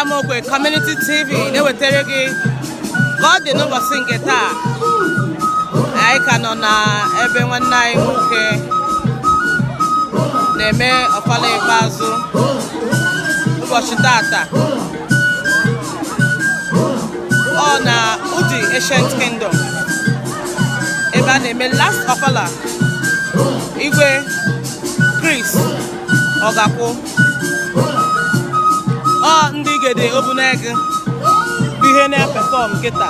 Amokwe Community TV na-ewetara gị ka ọ dị n'ụbọchị nke taa. Anyị ka nọ na ebe nwanne anyị nwoke na-eme ọfala ikpeazụ ụbọchị tata. Ọ na Udi Ancient Kingdom, ebe a na-eme last ọfala Igwe Chris Ogakwu. Ọ ndị Igede Obunegu bụ ihe na-epefọm kịta.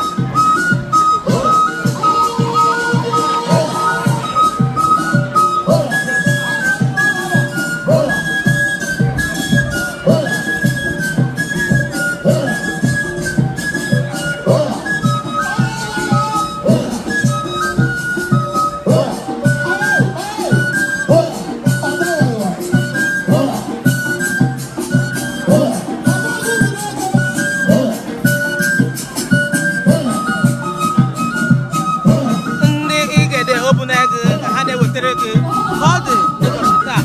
Ndị Igede Obunegu ka ha na-ewetara gị ka ọ dị n'ụbọchị taa.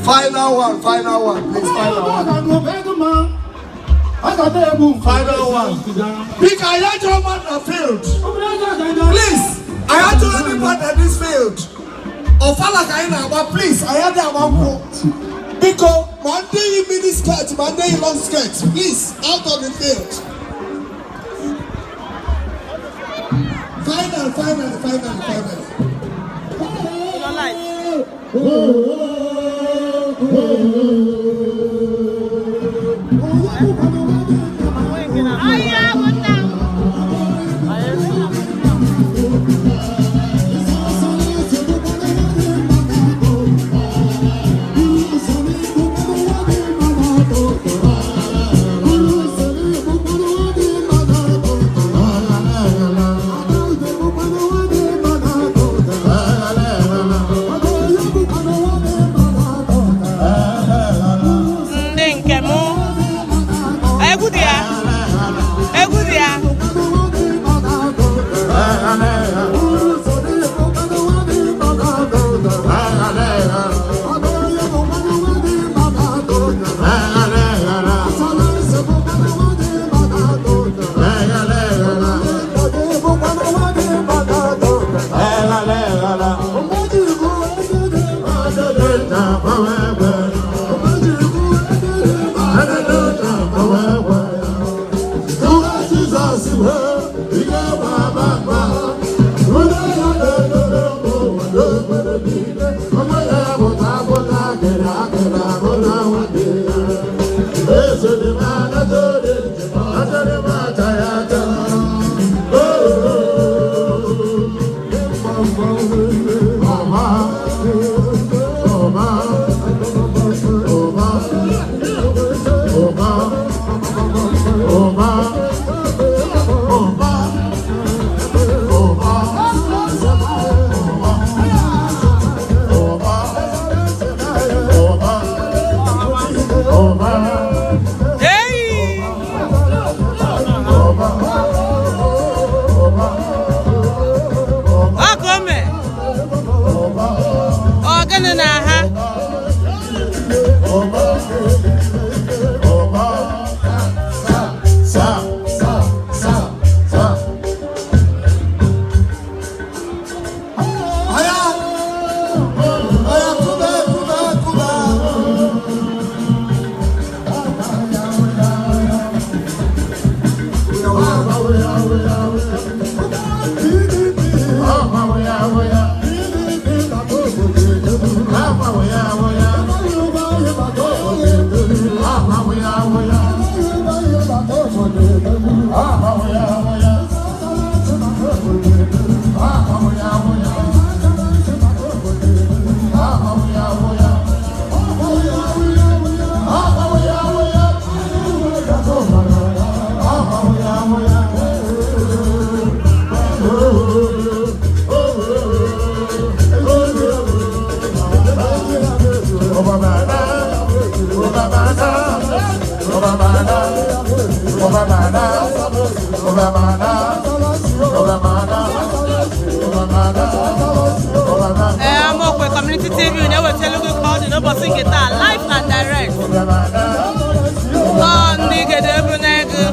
Final one, final one, please, final one. Final one. Biko, anyị achọrọ mmadụ na field. Please, anyị achọrọ ndị mmadụ na this field. Ọfala ka anyị na-agba, please, anyị adịghị agba nkwụ. Biko, ma ndị yi mini skirt, ma ndị yi long skirt, please, out of the field. Final, final, final, final. Nọ live. Ndị nke mụ, egwu dị ya, egwu dị ya. Hey! Ọ ka o mee? Ọ gịnị na ha? Aya! Aya, kuba, kuba, kuba. Ee, Amokwe Community TV na-ewetara gị ka ọ dị n'ụbọchị nke taa, live and direct. Ọ ndị Igede bụ n'ego.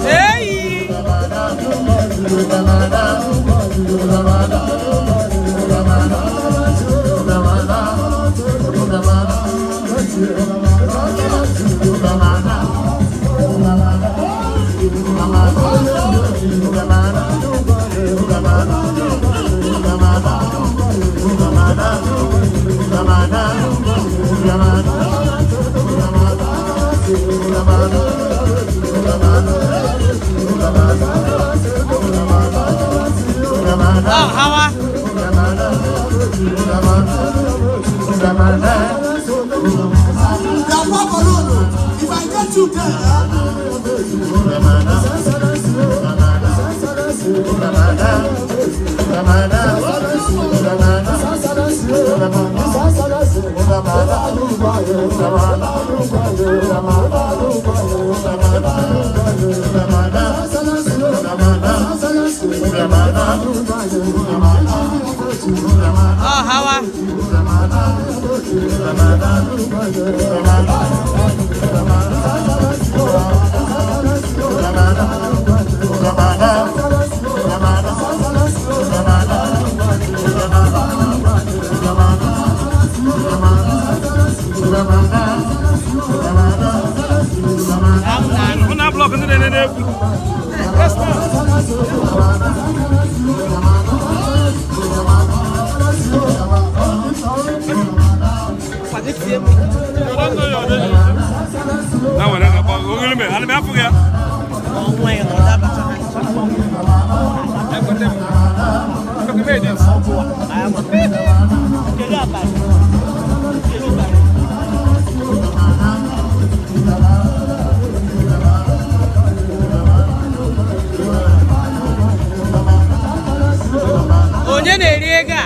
Eyi! Ọ hawa. Gakwa balloon. If I get you there, eh? Ọ hawa. Hụ na blọk ndị na-ene egwu. Spaghetti emu. Na were na kpọ ogiri me, ana m afụ ya. Ọnwa ya na ọ dabacha ha ncha. Ekwete m. Ekwete m edis. Kedu abalị? Kedu abalị? Onye na-eri ego a?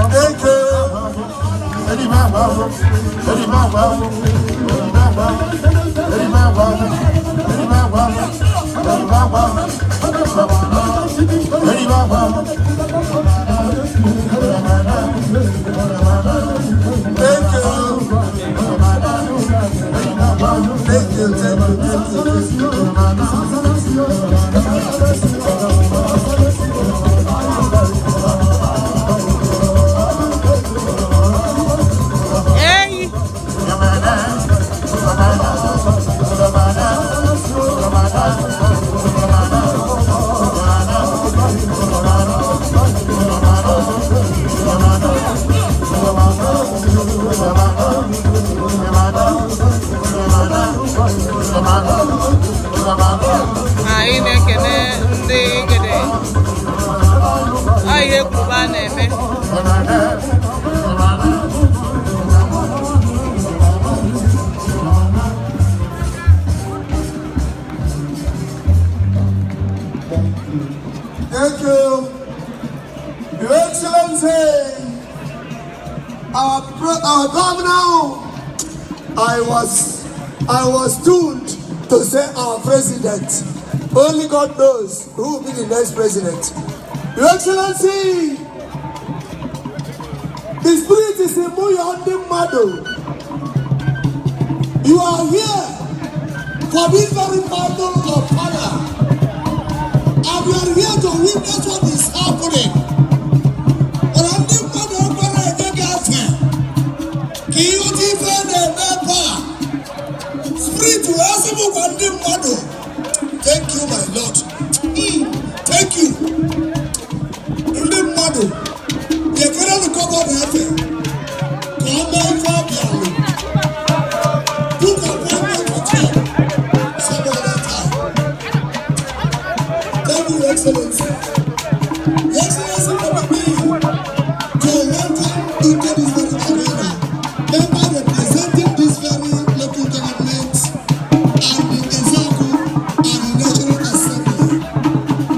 Thank you. Thank you. Thank you, thank you, thank you, thank you. Eyi! Anyị na-ekene ndị Igede. Ọ ihe kwuru a na-eme. Thank you. Your Excellency, our governor, I was told to say our president. Only God knows who will be the next president. Your Excellency, the spirit is in Muyo Mado. You are here for this very battle of power. And we are here to Witness what is happening. Mana ndị mmadụ ekwere enye gị afe ka ịghọta ife a na-eme ebe a. Spirit wee sị m gwa ndị mmadụ, thank you, my Lord. Thank you. Ndị mmadụ, nyekerenụ governor efe ka ọ mee ife ọ bịalụ. Book appointment with him some other time. Thank you, Excellency. Your Excellency, permit me to welcome into this very arena member representing this very local government and the Ezeagu and the National Assembly.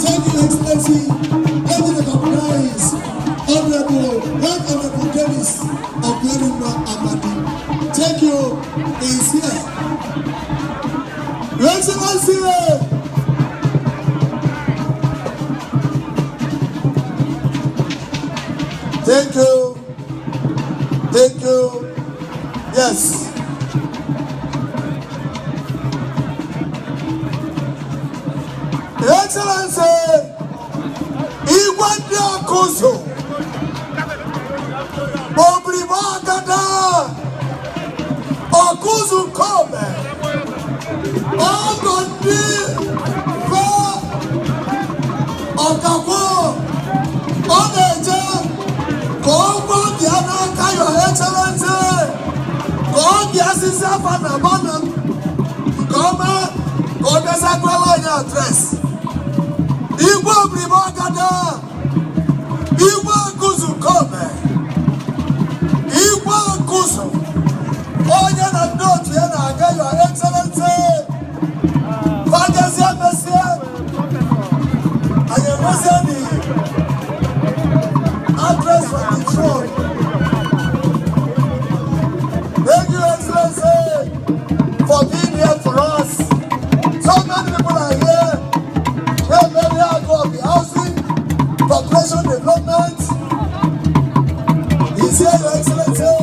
Thank you, Excellency. Let me recognize Honorable, Right Honorable Dennis Oguerinwa Amadi. Thank you. He is here. Your Excellency, thank you. Thank you. Yes. Your Excellency, Igwe ndị Ọkụzụ, Obribo Agada, Ọkụzụ Kome, Ọgọ ndị fe Ọkakwo, ọ na-eje ka ọ gwa bịa n'aka Your Excellency, ka ọ bịa sisi afa na bana nke ọma ka ọ bịazakwala anyị address. Igwe Obribo Agada, Igwe Ọkụzụ Kome, Igwe Ọkụzụ, onye na ndị otu ya na-aga. Your Excellency, fagezie mesie, anyị enwezie the address from the throne. Thank you, Excellency, for being here for us. So many people are here. Chairman of the Housing, Population Development. He's here, Your Excellency.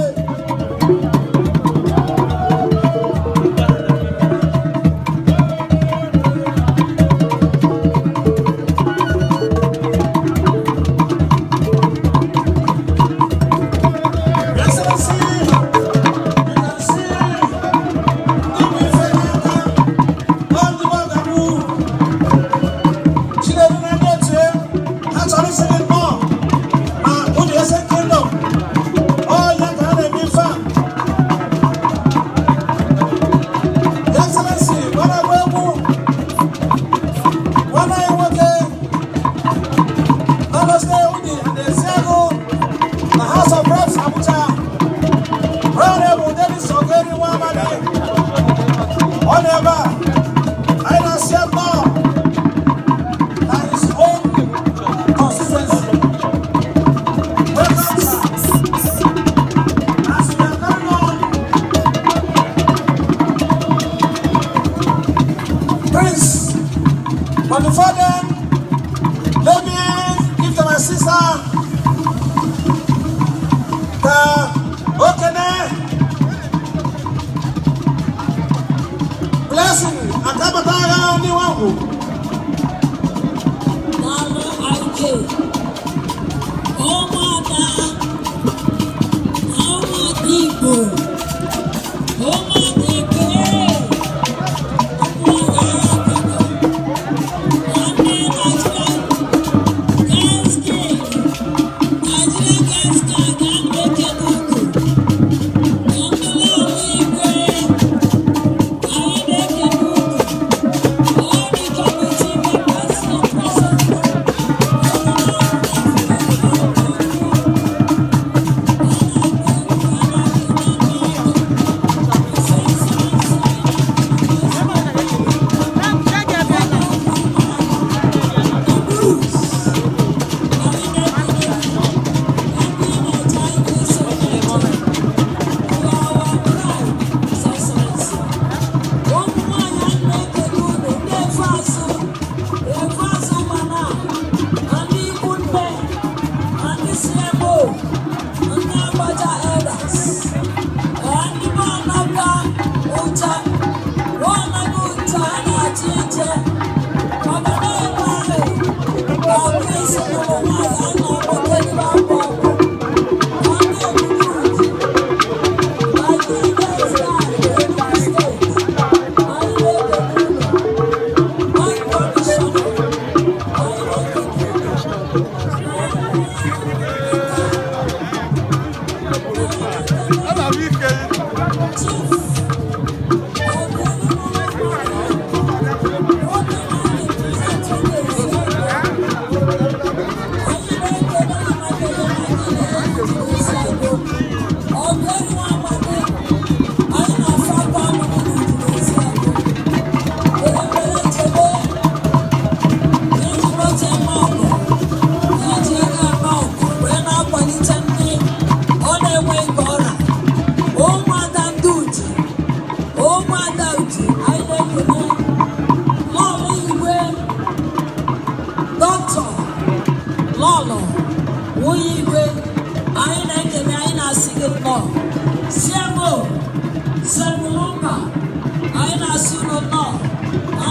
Excellency, you can see Igwe Ifeanyi Ọndụmọdụ Chinedu na ndị otu ya, ha chọrọ isi gị nnọọ na Udi Eze Kingdom. Ọ ya ka a na-eme ife a. Excellency, gbara agba egwu nwanne anyị nwoke na-anọchite Udi Ezeagu na House of Reps Abuja. Honorable Dennis Ogeri Nwamadi, ọ nọ ebe a, anyị na-asị nnọọ na his own constituency. Welcome, sir. As we are carrying on, Prince, but before then, let me give to my sister the Okene Blessing Akabatagha Niwangu. Daalụ IK. Ụmụada, ụmụada Igbo, ụmụada Igbo, ụmụada Agada, nwanne Nigeria Girls Guild, Nigeria Girls Guild, ana m ekele unu. Na mmele ọrụ igwe, anyị na-ekele unu. All the committee members here present. Ụmụ nwanyị a na-ekele unu, ndị efe azụ efe azụ mana ndị ikwu nne, ndị CMO, ndị Agbaja elders, ndị be Anaga ụcha Anaga ụcha a na-achị iche maka na ebe ahụ gị nnọọ. CMO Semulumba, anyị na-asị unu nnọọ.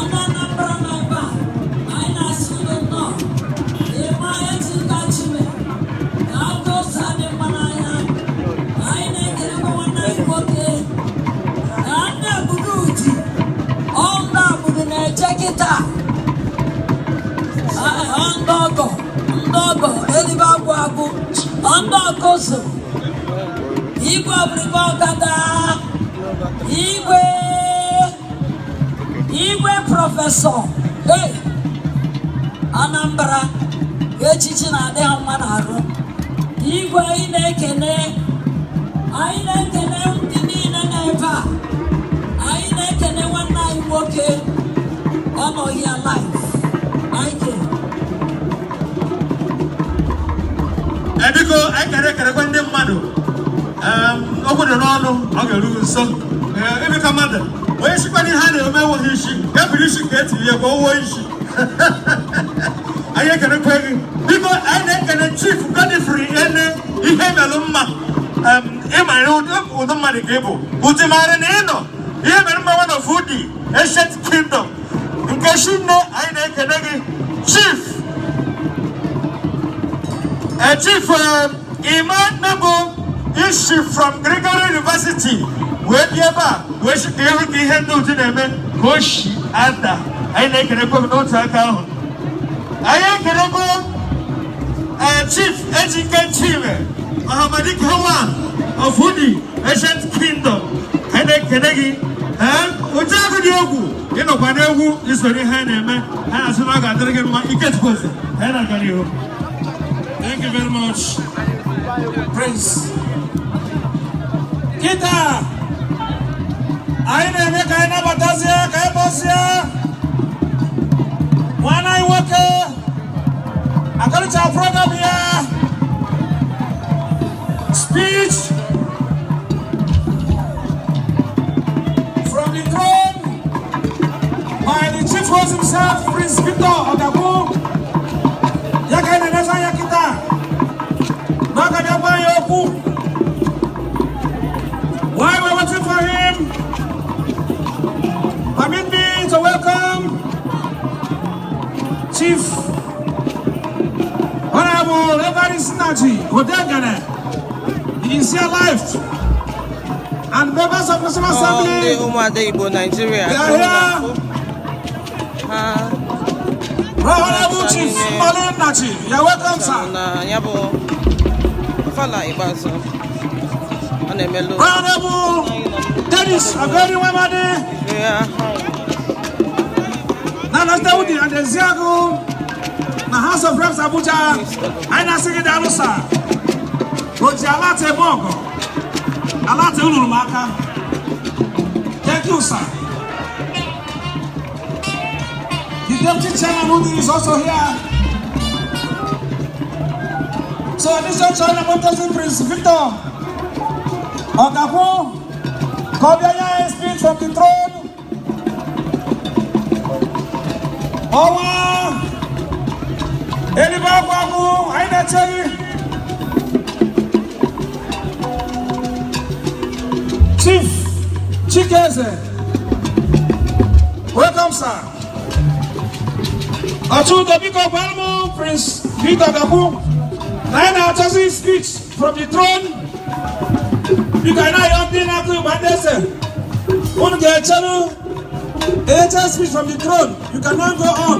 Ndị Anambra nọ ebe a, anyị na-asị unu nnọọ. Ịma Ejika Chime na aka ose adị mma n'anya. Anyị na-ekelekwa nwanne anyị nwoke na ndị obodo Udi. Ọ ndị obodo na-eche kịta. Ọ ndị ọgọ, ndị ọgọ elibe agwụ agwụ, ọ ndị ọkụzụ. Igwe ọbụrịba ọkada, igwe, igwe professor. Hey! Anambra, echichi na-adị ha mma n'arụ. Igwe, anyị na-ekene, anyị na-ekene ndị niile n'ebe a. Anyị na-ekene nwanne anyị nwoke, ọ nọ here live. Anyị kene. Ee, biko, anyị kere ekerekwe ndị mmadụ. Okwu dị n'ọnụ, ọ ga-eru nso. Ee, ebika mmadụ onye sikwana ihe a na-eme enweghị isi ya biri isi ka etiri ya ka o wuo isi. Anyị ekerekwe gị. Biko, anyị na-ekene Chief Godfrey Ene ihe melụ mma. Ịma na ụdị mmadụ ka ị bụ ụdị maara na ị nọ ihe mere mma, one of Udi Ancient Kingdom nke shinne. Anyị na-ekene gị, Chief. Chief Iman Nebo ishi from Gregory University wee bịa ebe a wee sị ka ịhụ ka ihe ndị otu na-eme ka o shi ada. Anyị na-ekenekwa m n'otu aka ahụ. Anyị ekenekwa Chief Ejike Chime Ọhamadike one of Udi Ancient Kingdom. Anyị na-ekene gị. Ee, ụdị agụ dị egwu, ịnọkwa n'egwu isoro ihe anyị na-eme. Anyị na-asị na ọ ga-adịrị gị mma. Ikechukwueze, anyị na-aga n'ihu. Thank you very much, Prince. Kịta, anyị na-eme ka anyị nabatazie, ka anyị kpọzie nwanne anyị nwoke according to our program here, speech from the throne by the chief host himself, Prince Victor Odakwu. Ya ka anyị na-enezi anya kịta na ọ ga-abịa gwa anyị okwu. While we're waiting for him, permit me to welcome Chief Honorable Evarist Nnaji Odengene. He is here live. And members of National Ọ ndị Assembly, ụmụada Igbo Naijiria they are here. ha Honorable Chief Mbali Nnaji, you are welcome, sir. na ya bụ ọfala ikpeazụ ọ na-emelụ Honorable Dennis Agori Nwamadi, ya. Na Udi and Eziagu, na House of Reps Abuja, anyị na-asị gị daalụ, sir. Oji alata eme ọgọ, alata uluru m aka. Thank you, sir. The deputy chairman Udi is also here. So at this juncture, I'm going Prince Victor Okakwu, ka ọ bịa nye anyị speech from the throne. Ọnwa eluigwe agwụ agwụ, anyị na-eche gị. Chief Chikeze, welcome, sir. Ọchụudo, biko gwara m Prince Victor Okakwu na anyị na-achọzi speech from the throne. Biko, anyị na-ayọ ndị na-akụ ịgba, ndị eze, unu ga-echeru eche speech from the throne. You cannot go on.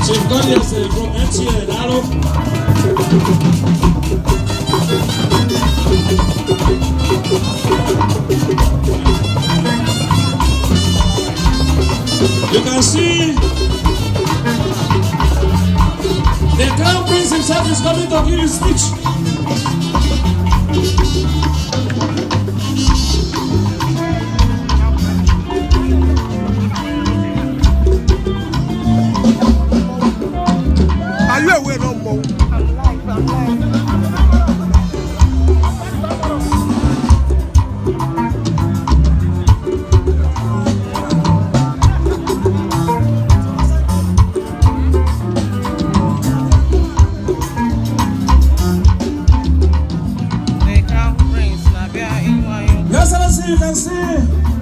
Chief Godius from MTN, daalụ. You can see the crown prince. himself is coming to give his speech. Are you aware no more? I'm live, I'm live. The Crown Prince na-abịa ịnwe anyị. Your Excellency, you can see